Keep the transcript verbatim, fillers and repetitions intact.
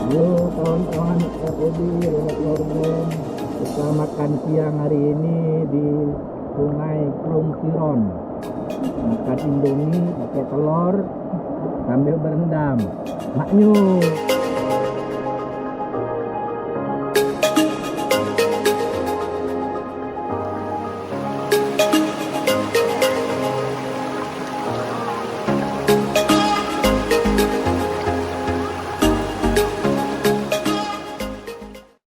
Yo, kawan-kawan R O B, Renek Lormon, kita makan siang hari ini di Sungai Krung Siron. Makan Indomie pakai telur sambil berendam. Maknyum.